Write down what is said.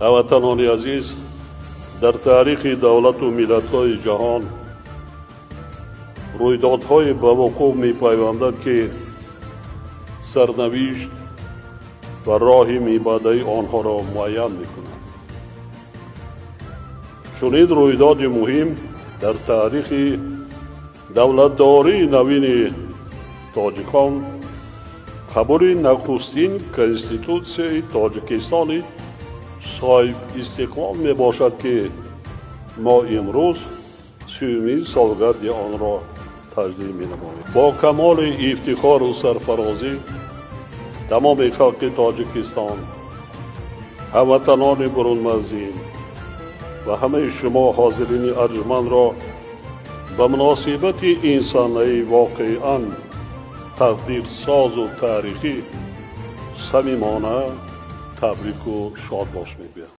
Ҳамватанони азиз, дар таърихи давлату миллатҳои ҷаҳон рӯйдодҳое ба вуқӯъ мепайвандад, ки сарнавишт ва роҳи мебаъдаи онҳоро муайян мекунад. Чунин рӯйдоди муҳим дар таърихи давлатдории навини тоҷикон қабули нахустин Конститутсияи Тоҷикистони соҳибистиқлол мебошад, ки мо имрӯз 30-умин солгарди онро таҷлил менамоем. Бо камоли ифтихору сарфарозӣ тамоми халқи Тоҷикистон, ҳамватанони бурунмарзӣ ва ҳамаи шумо ҳозирини арҷмандро ба муносибати ин санаи воқеан тақдирсозу таърихӣ самимона табрику шодбош мегӯям.